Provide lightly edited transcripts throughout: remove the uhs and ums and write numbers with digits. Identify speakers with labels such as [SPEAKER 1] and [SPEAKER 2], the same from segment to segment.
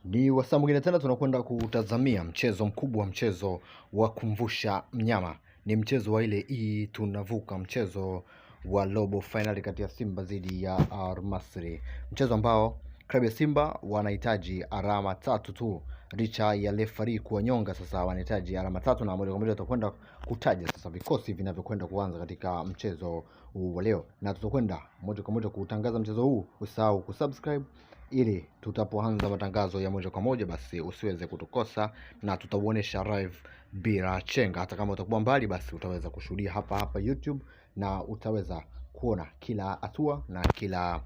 [SPEAKER 1] Ni wasaa mwingine tena tunakwenda kutazamia mchezo mkubwa, mchezo wa kumvusha mnyama. Ni mchezo wa ile E tunavuka, mchezo wa robo fainali kati ya Simba dhidi ya Al Masry, mchezo ambao klabu ya Simba wanahitaji alama tatu tu licha ya refari kuwanyonga. Sasa wanahitaji alama tatu, na moja kwa moja tutakwenda kutaja sasa vikosi vinavyokwenda kuanza katika mchezo huu wa leo, na tutakwenda moja kwa moja kutangaza mchezo huu. Usahau kusubscribe ili tutapoanza matangazo ya moja kwa moja basi usiweze kutukosa, na tutauonesha live bila chenga. Hata kama utakuwa mbali, basi utaweza kushuhudia hapa hapa YouTube na utaweza kuona kila hatua na kila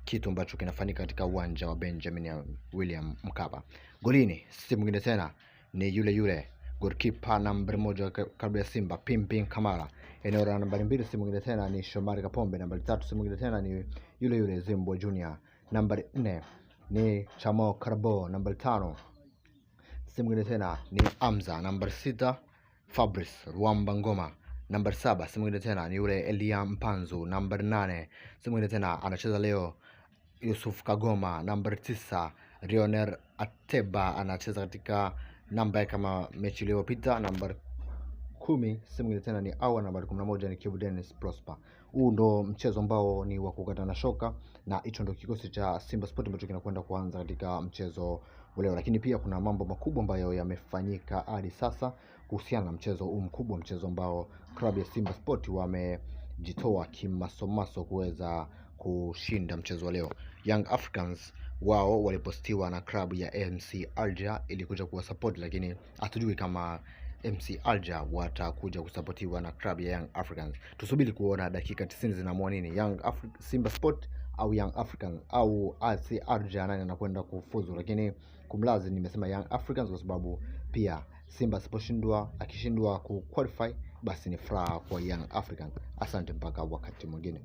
[SPEAKER 1] kitu ambacho kinafanyika katika uwanja wa Benjamin William Mkapa. Golini si mwingine tena ni yule yule goalkeeper nambari moja klabu ya Simba Pimpin Kamara. Eneo la nambari mbili si mwingine tena ni Shomari Kapombe. Nambari tatu si mwingine tena ni yule yule Zimbwe Junior. Nambari nne ni Chamo Karabo. Nambari tano si mwingine tena ni Amza. Nambari sita Fabrice Ruamba Ngoma. Nambari saba si mwingine tena ni yule Elia Mpanzu. Nambari nane si mwingine tena anacheza leo Yusuf Kagoma. Nambari tisa Lionel Ateba anacheza katika namba kama mechi iliyopita. Nambari 10 si mwingine tena ni Awa. Nambari 11 ni Kibu Dennis Prosper. Huu ndo mchezo ambao ni wa kukata na shoka, na hicho ndo kikosi cha Simba Sport ambacho kinakwenda kuanza katika mchezo leo. Lakini pia kuna mambo makubwa ambayo yamefanyika hadi sasa kuhusiana na mchezo huu mkubwa, mchezo ambao klabu ya Simba Sport wamejitoa kimasomaso kuweza kushinda mchezo wa leo. Young Africans wao walipostiwa na klabu ya MC Alger ili kuja kuwasupport, lakini hatujui kama MC Alger watakuja kusapotiwa na klabu ya Young Africans. Tusubiri kuona dakika 90 zinaamua nini, Young Simba Sport au Young Africans au AC Alger, nani anakwenda kufuzu. Lakini kumlazi nimesema Young Africans kwa sababu pia Simba asiposhindwa, akishindwa kuqualify basi ni furaha kwa Young Africans. Asante mpaka wakati mwingine.